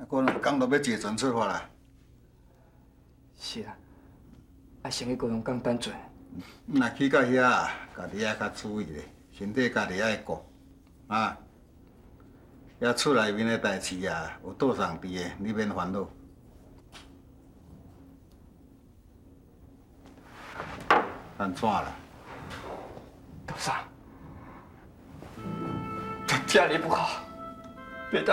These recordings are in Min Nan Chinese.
過兩工就欲坐船出發啦。是啦，愛先去高雄港等船。若去到遐，家己愛較注意咧，身體家己愛顧，啊。遐厝內面的代誌啊，有倒送佇的，你免煩惱。按怎啦？多謝。家裡不好，別當。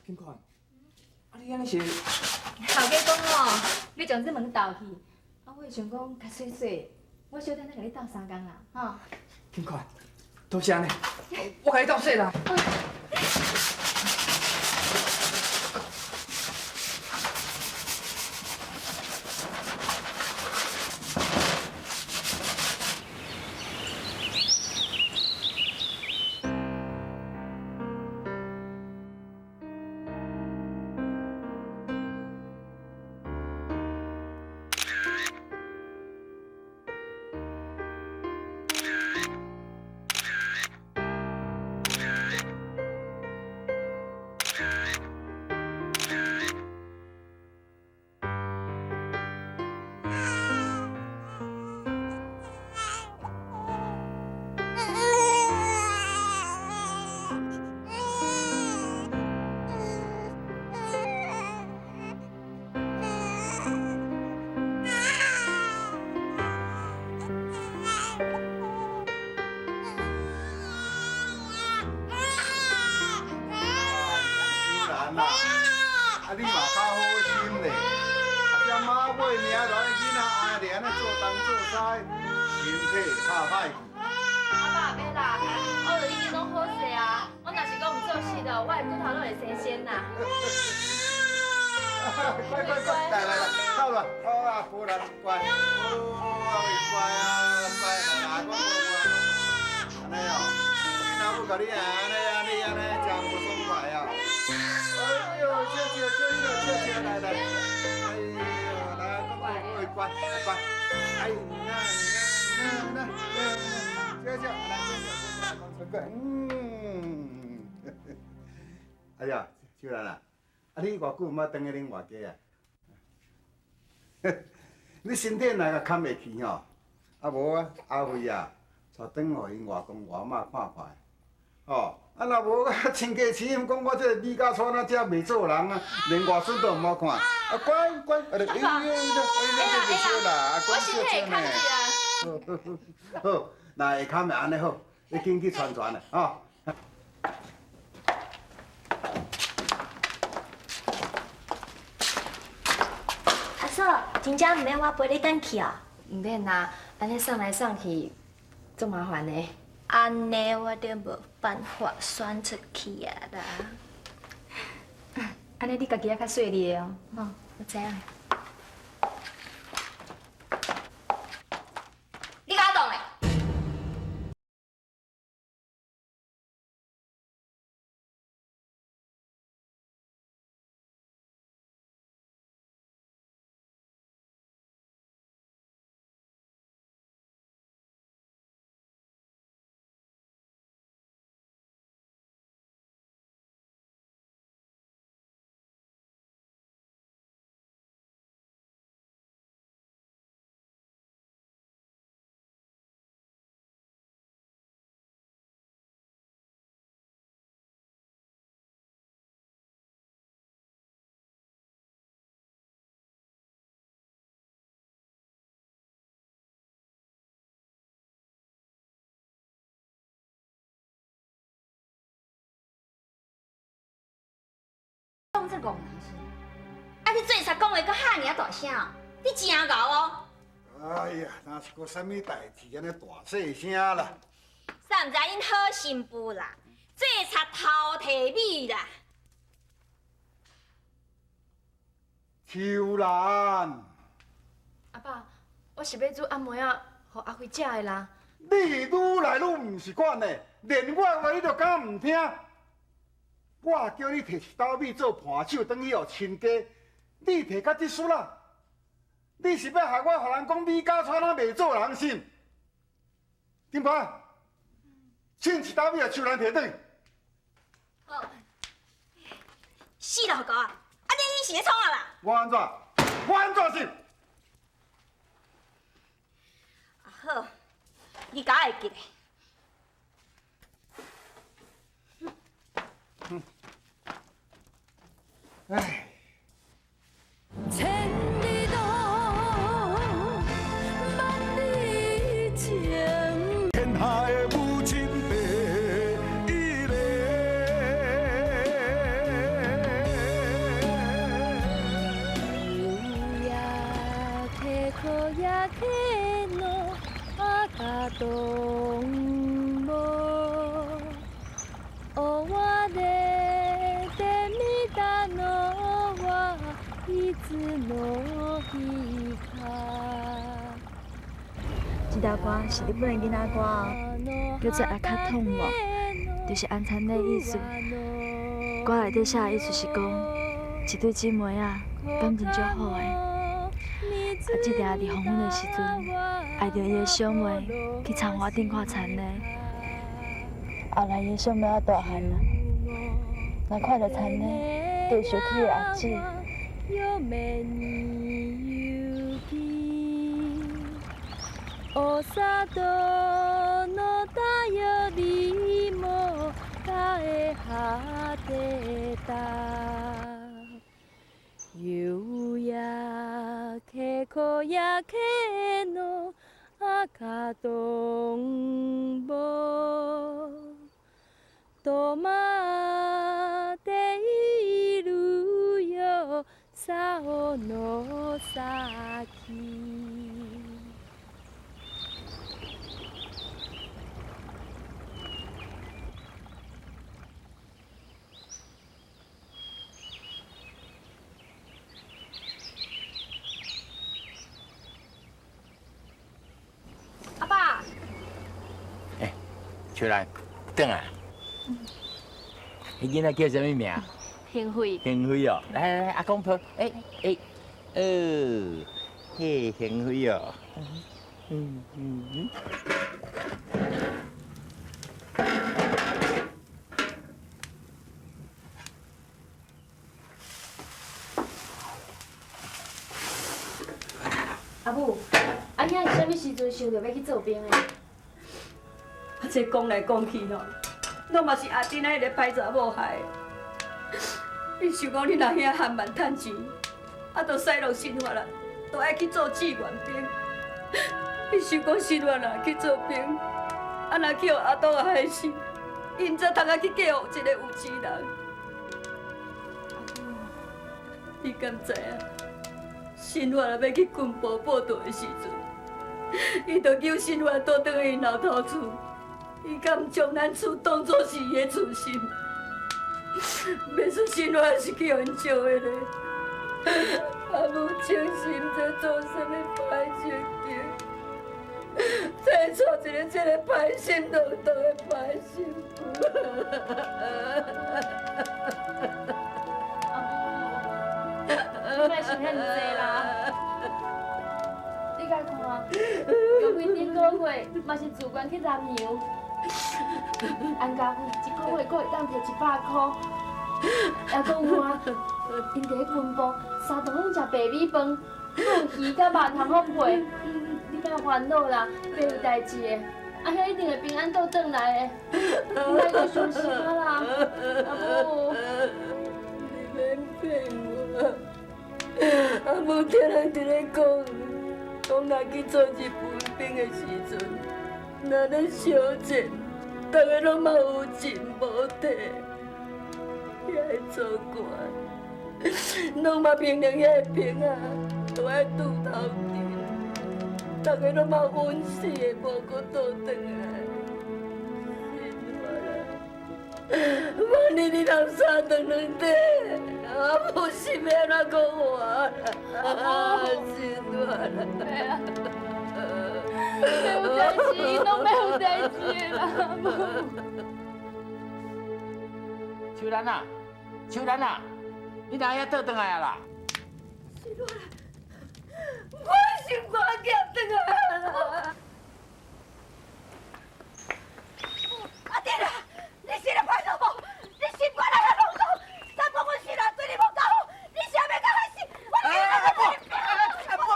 品冠，啊你按呢是？頭家講吼，欲將這門鬥去，啊，我想講較洗洗，我小等下共你鬥相共啦，吼。品冠，多謝呢，我共你鬥洗啦。身體較歹去。阿爸袂啦，我就已經攏好勢啊。我若是講毋做事的，我的骨頭攏會生鮮啦。乖乖乖，來來來，到啦，好啊，無啦，乖，好啊，乖啊，乖，來來，我按呢哦，你老母共你按呢按呢按呢，真無爽快啊！哎呦，笑笑笑笑笑笑，來來，哎呦，來，乖乖乖，哎呀呀，來，笑笑，來笑笑，乖，嗯，哎呀，秀蘭啊。啊！你偌久毋捌轉去恁外家啊？你身體若共崁袂去吼，啊無啊，阿慧啊，帶轉予𪜶外公外媽看看，吼！啊若無啊，親家起講我這個米家村啊，這袂做人啊，連外孫都毋好看。啊乖乖，哎呦，哎呦，這就啦，啊乖少少呢。好，若會崁就按呢好，你緊去傳傳啦，吼。阿嫂，真正毋免我陪你轉去哦。毋免啦，按呢送來送去，足麻煩的。按呢我就無辦法選出去啊啦。按呢你家己也較細膩的哦。哦，我知影。你共我動咧！講這戇人聲，啊！你做賊講話閣遐爾仔大聲，你真𠢕哦！哎呀，若是閣啥物代誌，按呢大細聲啦。啥毋知𪜶好新婦啦，做賊偷提米啦。秋蘭，阿爸，我是欲煮暗暝仔，予阿輝食的啦。你愈來愈毋是款的，連我話你都敢毋聽。我叫你提一斗米做伴手，轉去予親家，你提到這輸啦？你是欲害我，予人講米家川仔袂做人是？丁婆，稱一斗米予秋蘭提轉。好，死老狗啊！啊，你是咧創啊啦？我按怎？我按怎是？啊好，你共我會記得。唉。千里路，萬里情。天下的母親第一个。夕焼け小焼けの赤とんぼ。追われてみたのはいつの日か。這條歌是日本的囡仔歌哦，叫做《赤とんぼ》，就是安田的意思。歌內底寫的意思是講，一對姊妹仔感情足好的，啊，這條佇黃昏的時陣，愛著伊的小妹去田華頂看田螺。後來伊的小妹仔大漢啊，若看著田螺，就會想起伊的阿姊。お里の便りも絶え果てた夕焼け小焼けの赤とんぼ止まっているよ竿の先。秋蘭，轉來。彼囡仔叫啥物名？興輝。興輝哦，來來來，阿公抱，哎哎，哦，嘿，興輝哦。嗯嗯嗯。阿母，阿兄是啥物時陣想著欲去做兵的？啊，這講來講去吼，攏嘛是阿珍仔彼个歹查某害的。你想講恁阿兄含萬趁錢，啊，都使落新法啦，都愛去做志願兵。你想講新法啦去做兵，啊，若去予阿東害死，𪜶才通啊去嫁予一个有錢人。你敢知影？新法啊，欲去軍部報到的時陣，伊就叫新法倒轉去𪜶老頭厝，伊敢毋將咱厝當作是伊的厝心？袂說新法是去予𪜶招的咧。阿母清心毋知做啥物歹決定，才會娶一个這个歹心當當的歹媳婦。你莫想遐爾濟啦！你共看，玉輝頂個月嘛是自願去南洋，安家輝一個月閣會當摕100箍，抑閣有看，𪜶佇咧軍部三頓攏食白米飯，閣有魚佮肉通好配。你莫煩惱啦，袂有代誌的，阿兄一定會平安倒轉來的，你莫閣傷心啊啦，阿母。你免騙我。阿母聽人佇咧講，講若去做日本兵的時陣，若咧相戰，逐个攏嘛有進無退，遐个做官，攏嘛命令遐个兵仔都愛拄頭陣，逐个攏嘛穩死的，無閣倒轉來。萬一你人三頓兩頓，阿母是欲按怎閣活啦？真活啦！袂有代誌，攏袂有代誌啦，阿母。秋蘭啊，秋蘭啊，你哪遐倒轉來啊啦？是我啦，我心肝寄轉來啦。阿弟啊，你是咧歹查某，你心肝內遐弄毒，三講阮是人對你無夠好，你啥欲共害死？我哎哎哎，不不，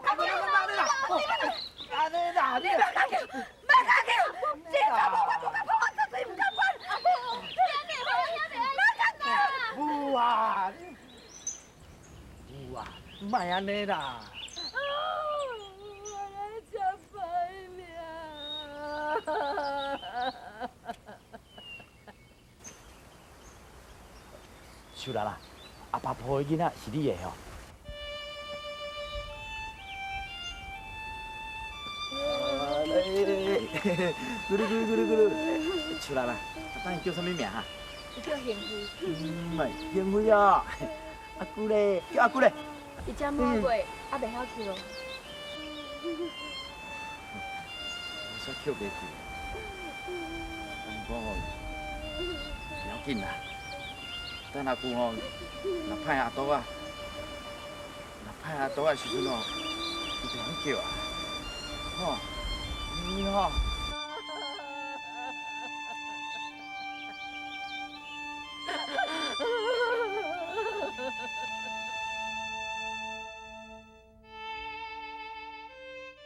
阿你啦，阿你啦，你莫敢叫，莫敢叫，这查某我無敢碰，我絕對毋敢管。阿母，莫敢叫。母啊，母啊，莫按呢啦。我來食歹命。秀蘭啊，阿爸抱的囡仔是你的吼？咕嚕咕嚕咕嚕咕嚕，秀蘭啊，阿爸叫啥物名啊？伊叫興輝。嗯，興輝啊，阿姑咧，叫阿姑咧。伊才滿月，猶袂曉叫。我煞叫袂起。人講吼，不要緊啦。等阿姑吼，若歹阿肚仔，若歹阿肚仔時陣吼，伊就曉叫啊，吼，你吼。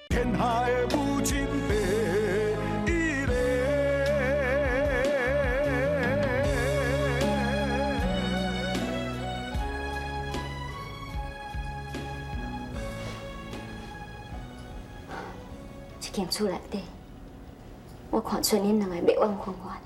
天下的母親第一个。這間厝內底，我看出恁兩个袂怨恨我爾。